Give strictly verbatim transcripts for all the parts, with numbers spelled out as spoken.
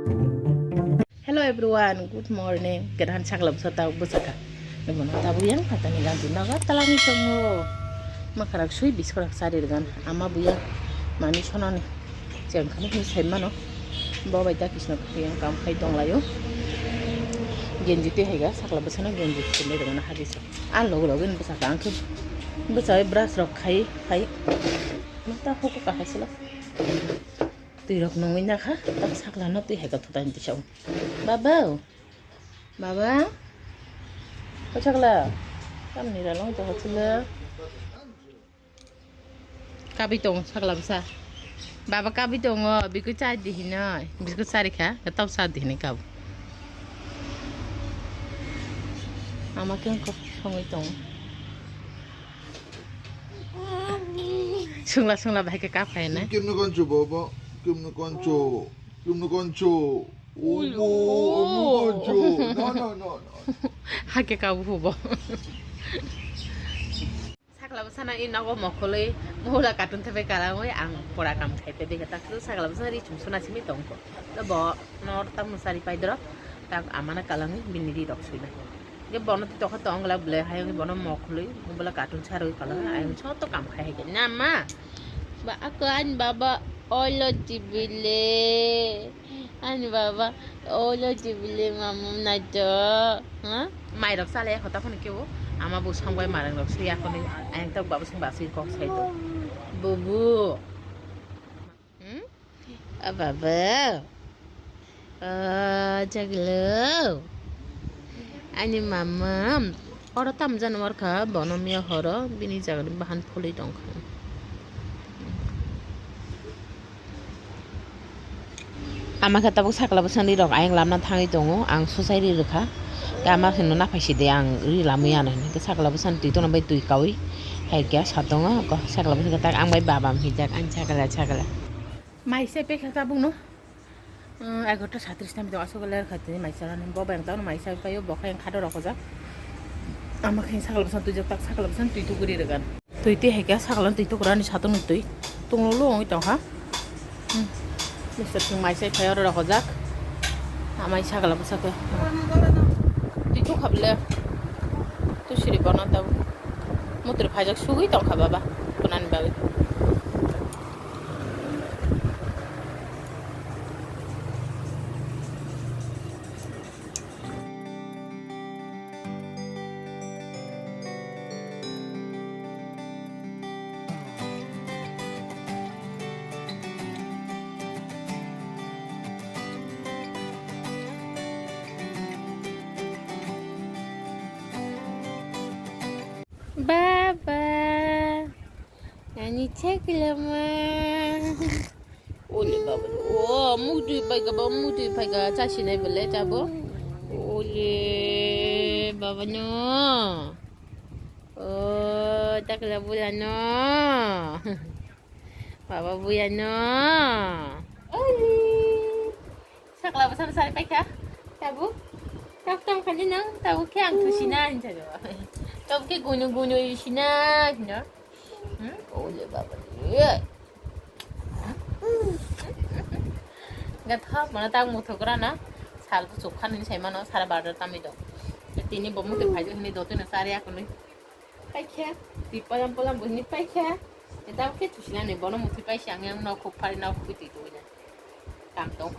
Hello everyone, good morning. Kedan sakla bwsa tabuk bwsakha. Bono tabuk yang phatani ganti naga talangwi tongo. Makarak sui biskorak sari rwgan. Ama buya mani sonani. Chengkhani hini sai mano. Bo bai da kisno yang kam khai tonglaio. Genji twi haiga sakla bwsano genji khulai rwgano hagisa. A logo logo ni bwsakha ang khe bwsai brush rok khai khai. Mata huku kahai sila. Twi rok nungwi nakha, tak sakla no twi hai ka thutai twi sao. Baba, baba, o sakla, tamni ralo to hachila. Kabi tong sakla bwsa. Baba kabi tongo, biku chai di hinoi, biku chari kha, tau sa di hinoi kabo. Ama khe wngkha songwi tongo. Sungla sungla bahai khe kap khai na. Kimno koncho bobo, kimno koncho, kimno koncho. Uy, ubo, ubo. Ubo koncho. No, no, no, no. Hake kabu hubo. Sakla bwsana i nogo mokhulwi mohula cartoon thepai kalangwi ang pura kam khai tei bega tak sakla bwsana ri chum suna simi tongkho. Bo nor ta musari paidoro tak amana kalangwi bini ri rok suina. Ge bono twi tokha tong glak ble hai bono mokhulwi bola cartoon sarwi kalangwi ayang soto kam khai hai na ma. Ba ako ani baba olo jibile. Ani baba, olo jibile mamam naito. Ha? Mai rok chale hota phone kebo. Ama bo song bai marang rok suya kono. Ayang tok baba song basui kok sai to. Bubu. Hmm? A baba. A jaglo. Ani mamam. Oro tam januar kha, bono miya horo, bini jagani bahan phulwi tongkha. Ama khe tabuk sakla bwsani rok ayang lamna thangwi tongo, ang susai ri rwkha. Tei ama hinwi naphai sidi ang ri lamwi ano hinwi khe sakla bwsani twi tongna bai twi kaui hai khe satongo, sakla bwsani khe tak ang bai baba hinjak ani sakla sakla. Mai se pekha tabukno. Egarota satris tamo asuk ler kha tini mai chalani bo bai ang tamo mai chai paio bo khe khado rok hojak. Ama khe sakla bwsani twijak tak sakla bwsani twi tuguri rwgan. Twi twi hai khe sakla twi tugrani satung twi tunglo lo ongoi tong kha. Mister thung mai chai paio rok hojak. Amai sakla bwsa khe twi tu khable. Tu siri bono tamo mutri phaijak sugui tong kha baba kunani bagwi. Baba, ani chakla ma. Ole baba, o mutwi paika, baba mutwi paika, chasinai bole chabo. Ole baba no. O chakla bula no. Baba buya no. Oli. Sakla bwsano sari paikha. Tabu. Tak tong khani nang. Tabu khe ang thusi na hinsa do. Tabu khe gunu gunu isi na hino. Hmm? Oli baba. Ye. Gatha mana tak muthu gra na. Sal tu chukha ni sai mano sara barda tami do. Tini bo muthu phai hini do tu na sari akuni. Paikha, twi palam palam bo hini paikha. Eta khe thusinani bono muthwi paisi ang yang nok khuk phari nok khuk twi twi na. Kam tong.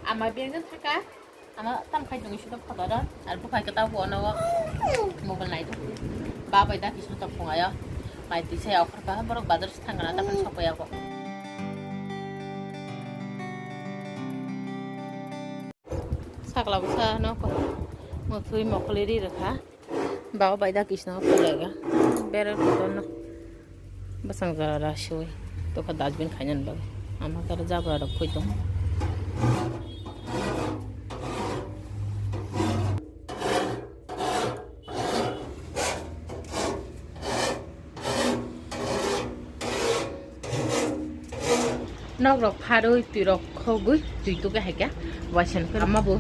Ama bengjan thaka. Ama tam khai tong isu to photo don. Ar bukhai kata bo ono mobile nai do. Ba bai da kisu to phungayo. Mai twi sai okhor pa borok bazar se thangana ta phun sokya bo. Sakla bwsa no muthwi mokoli ri rwkha. Bawa bai da kisna phulega. Bere kotorno bwsang jora rasiwi tokha dustbin khainani bagwi. Ama khe jabra rok phui tong. Nok rok pharwi twi rok khogwi twi tuge hai khe waisa nukhe ama bo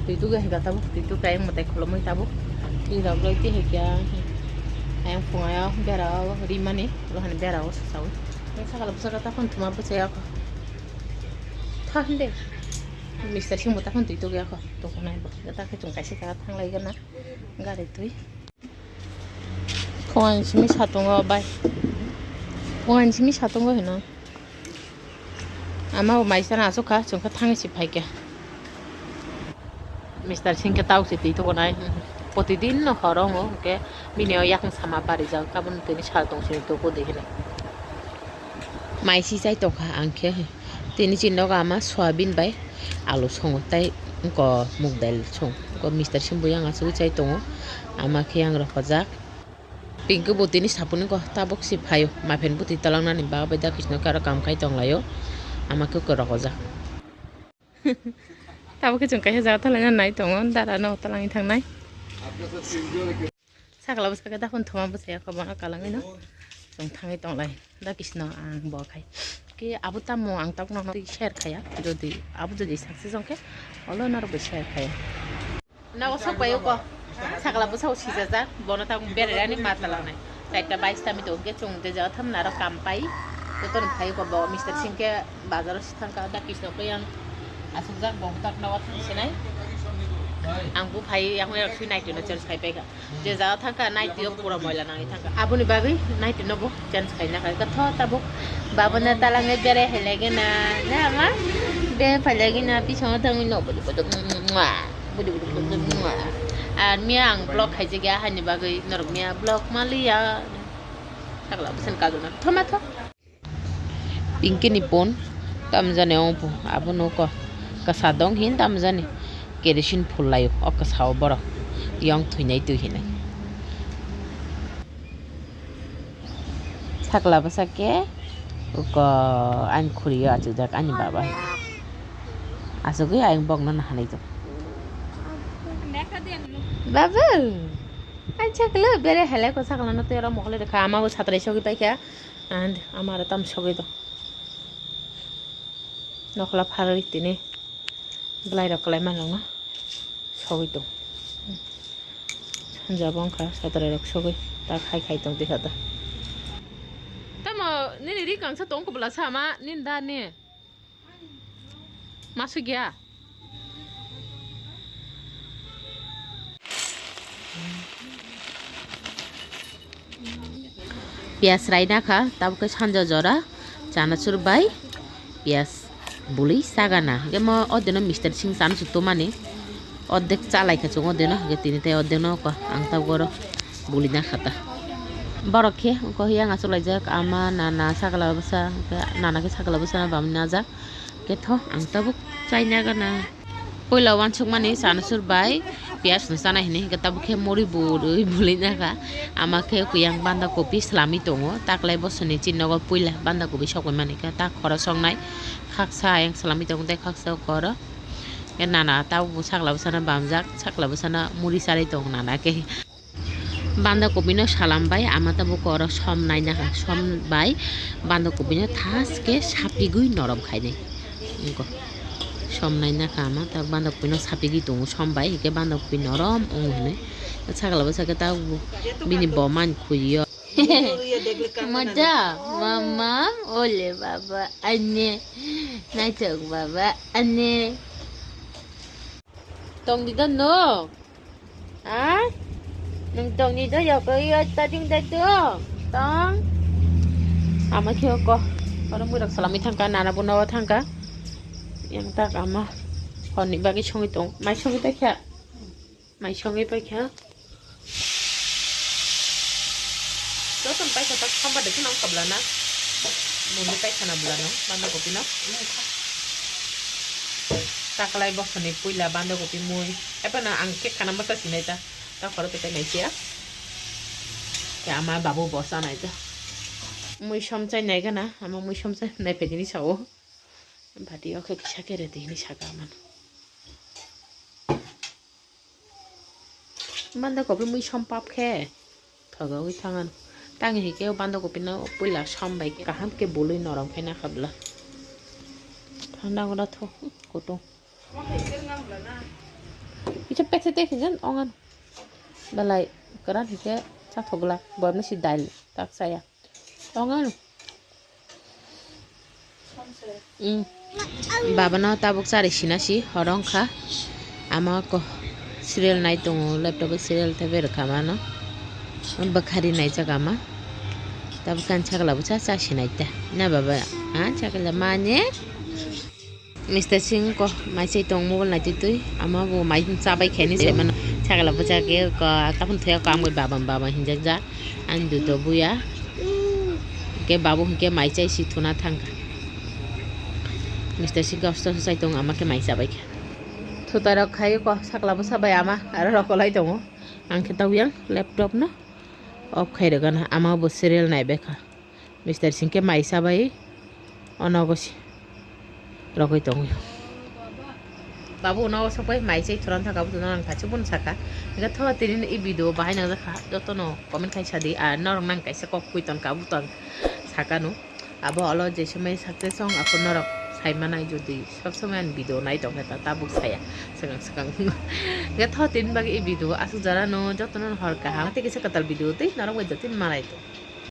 twi tuge hai khe tabuk twi tuge hai mwtai kholomwi tabuk twi rok loi twi hai khe ayang phunga o bera o rimani rohani bera o sasawi sakala bwsaka ta phone thuma bwsaya kho tha hinde. Mister Singbo takhon twi tugwi akho, tongkha nai bo. Takhe chwng kaisa jaga thang lai gana gari twi. Phone simi satungo bai. Phone simi satungo hino. Ama bo maisa na asukha, chwng khe thangwi se phaikha. Mister Singh khe tabuk se twi tugo nai. Protidin no horo wngo, hwnkhe bini o yakung sama barijak, tabukno tini sal tong sini tugo de hinwi. Mai si chai tongkha ang khe. Tini chini nogo ama soyabin bai alu songo, tei wngkha muk dail song. Wngkha Mister Singh bo yang asugwi chai tongo. Ama khe yang rw hojak. Pinky bo tini sapuni ko tabuk si phaio, maphen bwtwi talangnani bagwi da kisno khe aro kam khai tonglaio, ama khe kwrwk ojak. Tabuk khe chwng kaisa jaga talaina nai tongo, dara no talangwi thangnai. Sakla bwsa khe daphun thuma bwsaya kho bono kalangwi no chwng thangwi tonglai da kisno ang bo khai. Khe abo tamo ang tabuk no share khaya, jodi abo jodi success wngkhe olo norok bo share khaya. Nogo sok bai uko. Sakla bwsao sijajak. Bono tabuk bererani matla langnai. Chaita bais tami tongo hwnkhe chwng de jaga thamna aro kam pai. Jotono phai uko bo Mister Singh khe bazaro si thangkha da kisno khe yang asukjak bo tak nogo thang sinai. Ang bo phai yang yak sui naitino change khai paikha. Je jaga thangkha naitio pura moila nangwi thangkha. Aboni bagwi naitino bo change khaina khai kha tho tabuk. Babana talangwi bere helai gana na ama be phailai gana bisongo thangwi no budi budi. Budi budi budi budi. Ar miya ang vlog khaijak ya, haini bagwi norok miya vlog maliya. Sakla bwsani kajuna. Thoma tho. Pinky ni phone tamjani ongpo, abo nuko kasa dong hin tamjani. Kerosene phul laio, o kasa o borok. Yong thuinai twi hinai. Sakla bwsa khe uko ani khuri o achukjak ani baba. Achugwi ayang bokno nahanai tong. Babu, ani sakla bere helai ko sakla no tero mokle rekha ama bo satrai sogwi paikha. And ama aro tam sogwi tong. Nokla pharwi tini. Bwlairok kwlai manrokno sogwi tong. Sanja bo wngkha satrai rok sogwi ta khai khai tong twi kha ta. Tamo nini ri kangsa tong kubla sama nini da ni. Ma sugya. Piyas raina kha, tabuk khe sanja jora chanachur bai piyas bului sagana. Hwnkhe mo odeno Mister Singh chanachur tumani. Ordek chalai kha chwng odeno, hwnkhe tini tei ordeno kha. Ang tabuk oro bului na kha ta. Borok khe wngkha yang achuk laijak ama, nana, sakla bwsa, hwnkhe nana khe sakla bwsano bamwi najak. Hwnkhe tho ang tabuk chaina gana. Puila uansukmani chanachur bai piyaj no chanai hinwi hwnkhe tabuk khe muri bwrwi bwlwi nakha. Ama khe kuyang banda kopi swlamwi tongo. Taklai bosoni chini nogo puila banda kopi sokphaimani khe ta khoro soknai. Khaksa ayang swlamwi tongo tei khaksa o khoro. Khe nana tabuk bo sakla bwsano bamjak, sakla bwsano muri charwi tongo nana khe. Banda kopino salam bai ama tabuk oro som naina kha, som bai banda kopino thas khe sapigwi norom khainai. Wngkha. Som naina kha ama ta banda kopino sapigwi tongo, som bai hwnkhe banda kopi norom wngo hinwi. Sakla bwsa khe ta bini bo man khuiyo. Mada, mama, ole baba, ane. Naithok baba, ane. Tong di da no? Ha? Nung tong di da, yoko iyo ta ding da do. Tong. Ama khe ko. Oro muirak salami thangka, nana buno thangka. Yang tak ama. Honi bagi songi tong. Mai songi ta kha. Mai songi pai kha. Jotono paikha tak samba de kheno wngkha bwlana. Mui paikha na bwlano, banda kopi no. Taklai bosoni puila banda kopi mui. Eba na ang kek kana masa sinai ta. Ta khoro tete nai sia. Ya ama babu bosa nai ta. Mui som chai nai gana, ama mui som chai nai pedi ni sao. Bati o khe kisa kere tini saka man. Banda kopi mui som pap khe thogogwi thangan. Tangi hike o banda kopi no puila som bai khe kaham khe bului norom khe nakha bwla. Thanda gora tho kutung. Kisa peksa te khijan ongan. Belai kwran hike chathok glak. Boyam ni si dail tak chaya. Ongan. Mm. Baba no tabuk chari sina si horo wngkha. Ama ko serial nai tongo, laptop o serial tei berwkha mano. Bwkhari naijak ama. Tabuk kan chakla bwsa cha sinai ta. Na baba, ha chakla mane? Mister Singh ko mai chai tong mobile nai twi twi. Ama bo mai cha bai khe ni se mano. Chakla bwsa ke ko tapun thoya ko ang bai baba baba hinjak ja. Ang duto buya. Ke babu ke mai chai si thuna thangkha. Mister Singh ko sto sai tong ama ke mai cha bai khe. Thutai rok khai ko sakla bwsa bai ama aro rok kolai tongo. Ang khe tau yang laptop no off khai rwgana ama bo serial nai bekha. Mister Singh ke mai cha bai onogo si rogwi tongwi. Babu uno sokbai mai chai thuran thaka buto nang khachi bun saka. Hingke tho tini i video bahai nang jakha joto no comment khai sadi ar norok nang kaisa kok pui ton ka buto ang sakano. Abo olo je somoi success ong apo norok sai manai jodi sob somoi ang video nai tong khe ta tabuk saya swkang swkang. Hingke tho tini bagwi i video asuk jora no joto no hor kaham tei kisa kwtal video tei norok bai joto manai tong.